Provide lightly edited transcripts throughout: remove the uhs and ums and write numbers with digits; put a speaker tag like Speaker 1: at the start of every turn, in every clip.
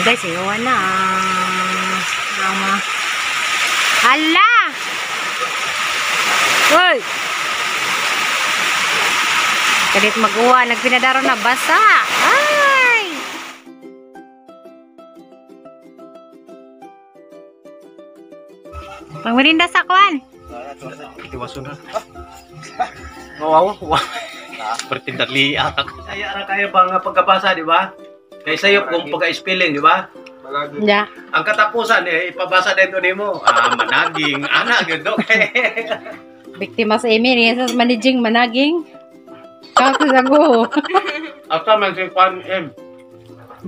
Speaker 1: Guys, iwan na. Mama. Hala! Uy! Kalit mag-uwa, nagpinadaro na basa. Ay! Pangwirinda sa kwan.
Speaker 2: Tiwaso na. Wow, wow. Pertindali atak.
Speaker 3: Saya ra kayo pang pagkabasa, di ba? Kay sayop kung pagka-spelling, di ba?
Speaker 1: Ja.
Speaker 3: Ang katapusan eh ipabasa dito nimo. Ah, managing, ana gyud do.
Speaker 1: Biktima sa Amy, niya sa managing managing. Kako sa go.
Speaker 3: Asa man si Kwan M.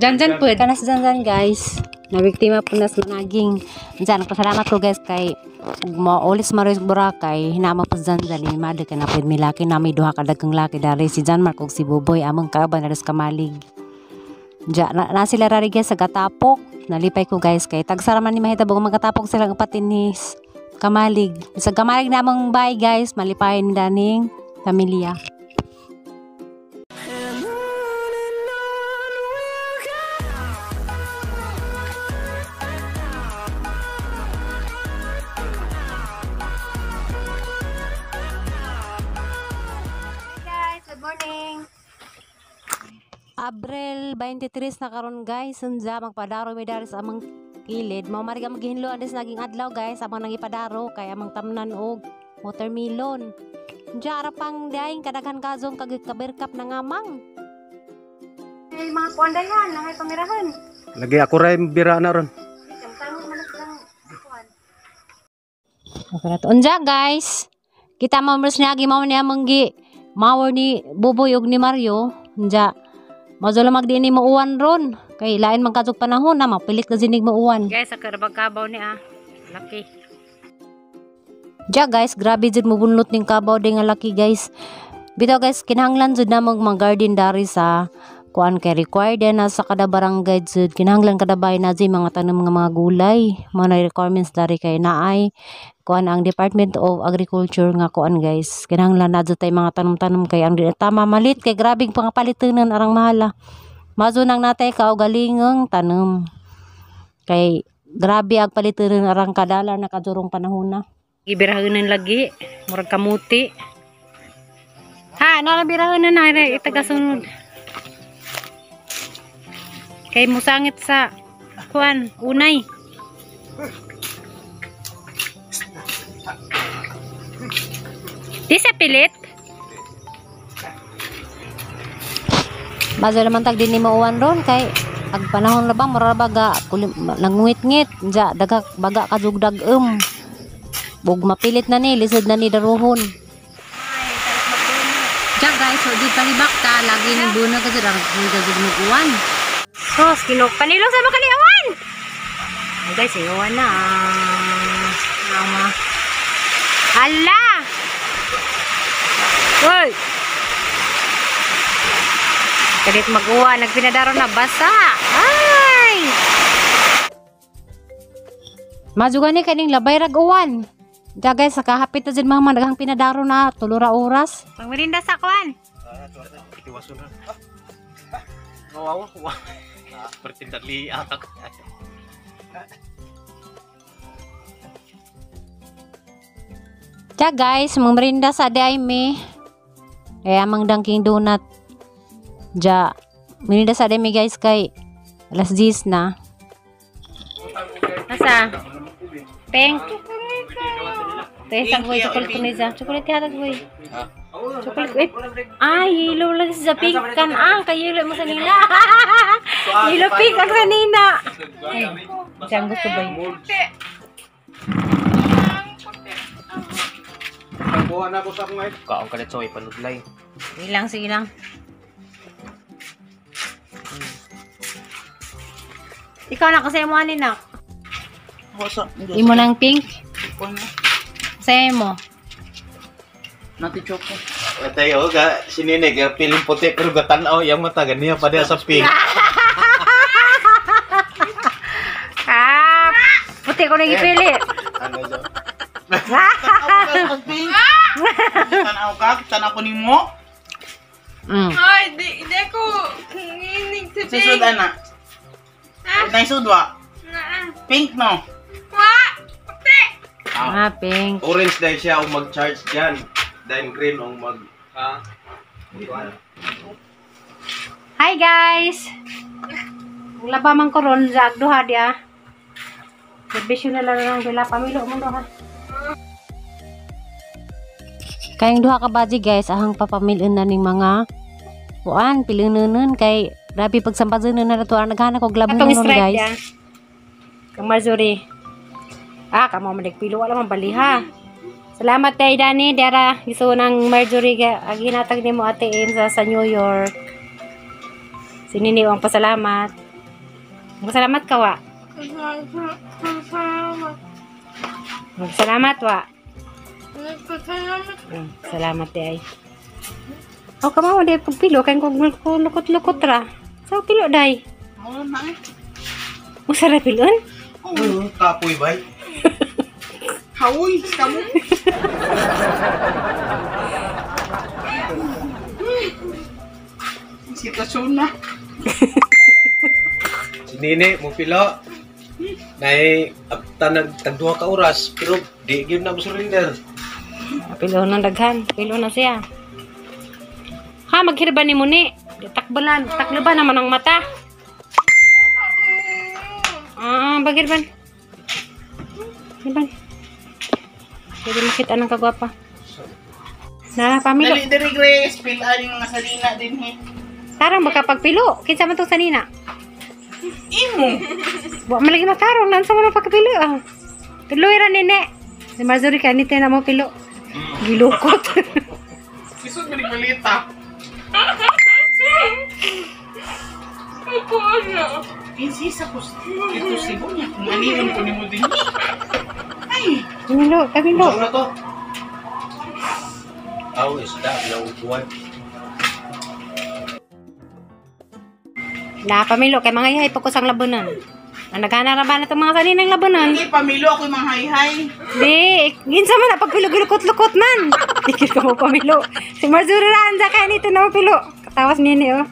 Speaker 1: Jan jan po. Kanas jan jan guys. Nabiktima po nas managing. Diyan, nagpasalamat ko guys kay maulis maroy Boracay, hinama po jan jan ni mother kay na pwede milaki na may duha ka daghang laki dari si Jan Mark ug si Buboy among kauban na kamalig. Ja, na sila rari guys sa gatapok. Nalipay ko guys kay tagsara man ni mahitabo magatapok sila ang patinis kamalig. Sa kamalig namang bye guys, malipayin daning pamilya. Guys, good morning. Abril 23 na karon guys, unja magpadaro mi dari sa amang kilid. Mao mariga maghinlo andes naging adlaw guys, amang nangipadaro kay amang tamnan og watermelon. Unja ara pang daing kadaghan kazong kag kabirkap na ngamang. Ay mga kuan dayan, nangay pamirahan.
Speaker 3: Lagi ako ra bira na ron.
Speaker 1: Okay na to. Unja guys, kita mo mas niagi mao niya manggi mawar ni Buboy ug ni Mario. Unja Mazo lamag din ni mauwan ron. Kay lain man kadtong panahon na mapilit ka sinig mauwan. Guys, sa karabag kabaw ni ah. Laki. Ja guys, grabe jud mobunlot ning kabaw di nga laki guys. Bitaw guys, kinahanglan jud namong mga garden dari sa kuan kay required na sa kada barangay jud. Kinahanglan kada bahay na jud mga tanom nga mga gulay. Mao na requirements dari kay naay kuan ang Department of Agriculture nga kuan guys. Kinahanglan na jud tay mga tanom-tanom kay ang tama malit kay grabing pangapalitunan arang mahala. Mazo nang natay kaugalingong tanom. Kay grabe ang palitunan arang kadala na kadurong panahon na. Gibirahanan lagi, murag kamuti. Ha, no birahanan na itagasunod. Kay musangit sa kuan, unay. Di sa pilit. Mazo naman tag din ni mauwan ron kay ag panahon labang mura baga nangwit-ngit ja daga baga kadugdag Bug mapilit na ni lisod na ni daruhon. Ja guys, so di palibak ta lagi ning buno kasi ang gagud mo uwan. Sos kinok panilo sa makani awan. Ay guys, iwan na. Mama. Hala. Uy. Kalit mag-uwa, nagpinadaro na basa. Ay. Majugan ni kaning labay rag uwan. Ja guys, sakahapit na jud mga daghang pinadaro na tulo ra oras. Pangwirinda sa kwan.
Speaker 2: Tiwaso na. Wow, wow. Pertindali atak.
Speaker 1: Ja guys, mangmerinda sa di mi. Eh amang Dunkin Donut. Ja, merinda sa di mi guys kay alas 10 na. Asa? Pink. Tesa boy, chocolate ko niya. Chocolate hatag boy. Chocolate. Eh, ay, yellow lang sa pink kan. Ah, kay yellow mo sa nina. Yellow pink ang sa nina. Ay, siyang gusto boy.
Speaker 3: Buha na ko sa akong ay.
Speaker 2: Kaon ka dito ipanudlay.
Speaker 1: Sige lang, sige lang. Ikaw na kasi mo ani na. Imo nang pink. Sa'yo mo.
Speaker 4: Nati choco.
Speaker 2: Tayo ga sininig piling puti pero gatanaw yang mata ganiya pa sa pink.
Speaker 1: Ah, puti ko nang ipili.
Speaker 2: Ano jo?
Speaker 4: Tanaw ka, tanaw ko nimo.
Speaker 1: Mm.
Speaker 5: Ay, di ko nginig sa
Speaker 4: Susod ana.
Speaker 5: Ha?
Speaker 4: Nice udwa. Pink no.
Speaker 1: Ah, pink.
Speaker 2: Orange dahil siya ang mag-charge dyan. Dahil green ang mag...
Speaker 3: Ah.
Speaker 1: Hi guys. Ang laba man ko ron sa duha dia. Serbisyo na lang ang dila pamilo mo duha. Kayang duha ka baji guys, ahang papamilin na ning mga kuan pilununon kay grabe pagsampasan na nato ang naghanak og labi nun guys. Kang Marjorie. Ah, kamo man pilo wala man baliha. Salamat kay Dani dara giso ng Marjorie ga ginatag nimo Ate Em sa New York. Si Nini ang pasalamat. Pasalamat ka wa. Salamat wa. Salamat di ay. Oh, kamo di pagpilo kay kung lukot-lukot ra. Sa pilo day.
Speaker 4: Oh, na eh.
Speaker 1: Usa ra pilon?
Speaker 4: Oh,
Speaker 2: Kapoy bay.
Speaker 4: hawoy, kamo. Sitwasyon na.
Speaker 2: Si Nini, mo pilo. Nay, tanag tagduha ka oras, pero di gyud na mo surrender.
Speaker 1: Pilo nang daghan, pilo na siya. Ha, maghirba ni muni. Takbalan, takloban naman ang mata. Ah, baghirban. Hirban. Pwede makita ng kagwapa. Na, pamilo.
Speaker 4: Dali diri Grace, pilaan yung mga salina din he.
Speaker 1: Tarong baka pagpilo. Kinsa man tong sanina?
Speaker 4: Imo.
Speaker 1: Wa man lagi matarong nansa man ang pagpilo ah. Tuloy ra nene. Si Marjorie kay nite na mo pilo. Gilukot.
Speaker 4: Lisod man malita. Prinsesa ko. Ito sibo niya. Kung aniyon ko nimo din. Ay,
Speaker 1: Pamilo, pamilo.
Speaker 2: Ano na to? Aw, isda, laubuan.
Speaker 1: Na pamilo kay mga yahay pagkusang labanan. Ang naghana ra ba na itong mga saninang labanan?
Speaker 4: hindi pamilo ako yung mga hay-hay.
Speaker 1: Di, ginsa man na pagpilo gilukot-lukot man. Dikit ka mo pamilo. Si Marjorie ra anja kay nito na mo pilo. Katawas nini oh.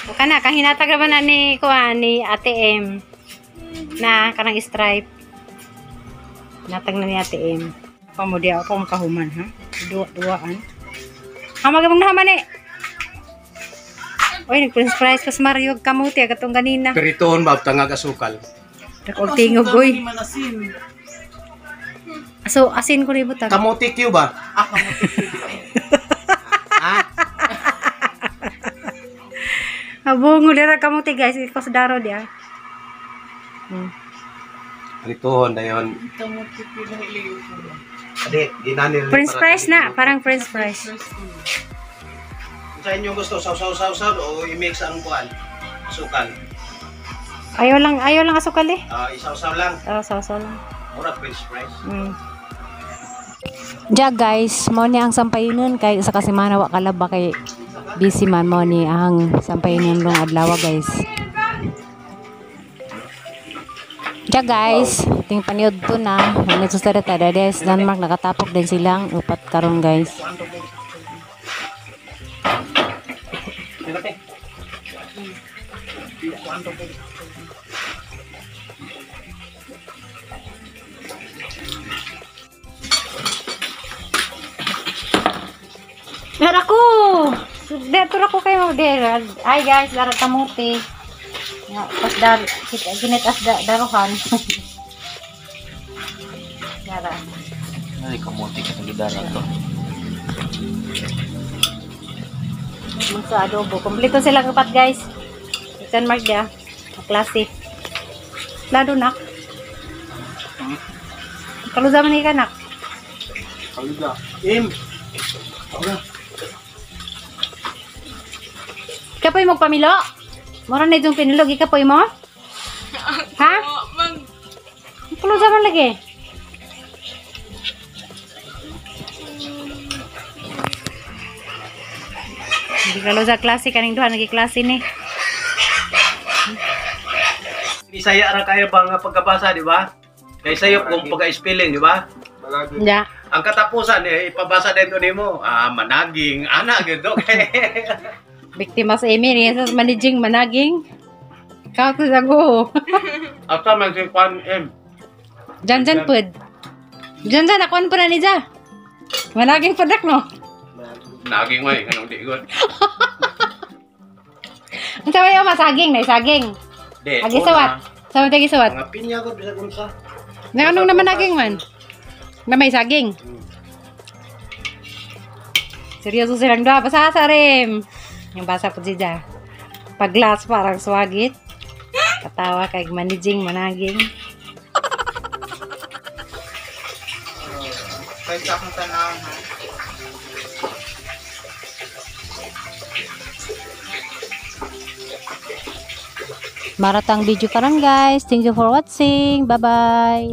Speaker 1: O kana kahinatag ra ba na ni kuan ni Ate M na kanang stripe. Natag na ni Ate M.
Speaker 4: Pamo di ako ang kahuman ha. Duwa-duwaan.
Speaker 1: Hamag mong nahaman eh. Oy, nag-french fries pas Mario kamuti katong ganina.
Speaker 2: Peritoon ba tangag asukal?
Speaker 1: Dak og tingog oy.
Speaker 4: Hindi manasin.
Speaker 1: So, asin ko ribot ah.
Speaker 2: Kamote Q ba?
Speaker 4: Ah, kamuti.
Speaker 2: Ha?
Speaker 1: Abongo dira kamuti guys, ikaw sa daro dia.
Speaker 2: Peritoon dayon.
Speaker 4: Kamuti pila iliyo ko.
Speaker 2: Adi, ginani rin
Speaker 1: French
Speaker 2: para
Speaker 1: fries na,
Speaker 2: dili.
Speaker 1: parang french fries.
Speaker 2: Sa inyo gusto, saw saw saw saw o i-mix ang kuan? Asukal.
Speaker 1: Ayaw lang asukal eh.
Speaker 2: Ah, isaw-saw lang.
Speaker 1: Oh, saw lang.
Speaker 2: Mura french fries.
Speaker 1: Ja guys, mo ni ang sampayinon kay sa kasimana wa kalaba kay busy man mo ni ang sampayinon rong adlaw guys. Ja guys, ting paniod to na. Nito sa tada des Denmark nakatapok din silang upat karon guys. Meron ako! Dito ako kayo. Ay guys, dara kamuti. Ya, pas dar ginit as da, daruhan. Dara.
Speaker 3: Ay, kamote ka ng gidara to.
Speaker 1: Mga adobo. Kompleto sila kapat guys. Denmark dia. Klase. Lado nak. Kalau zaman ni kanak.
Speaker 2: Im.
Speaker 1: Ikapoy mo pamilo. Mura na itong pinilog. Ikapoy mo? Ha? Kalau zaman lagi. Hindi ka sa klase, kaning duha naging klase ni.
Speaker 3: Bisaya ra kayo ba nga pagkabasa, di ba? Kay sayop kung pagka-spelling, di ba?
Speaker 1: Ja.
Speaker 2: Ang katapusan eh ipabasa din to nimo. Ah, managing ana gyud to.
Speaker 1: Biktima sa Amy niya sa managing managing. Ikaw to sa go.
Speaker 2: Asa man si Kwan M.
Speaker 1: Jan jan pud. Jan jan ako pa na ni Ja. Managing padak no.
Speaker 2: Naging way kanang di gud.
Speaker 1: Ang sabi yung masaging na saging.
Speaker 2: Di.
Speaker 1: Agi sawat. Sawat agi sawat.
Speaker 2: Mga pinya gud bisag unsa.
Speaker 1: Na anong naman naging man? Na may saging. Seryoso silang dua. Basa sa rim. Yung basa po si Ja. Paglas parang swagit. Katawa kay managing managing.
Speaker 4: Pwede sa akong tanawon ha.
Speaker 1: Maratang video karon guys. Thank you for watching. Bye-bye.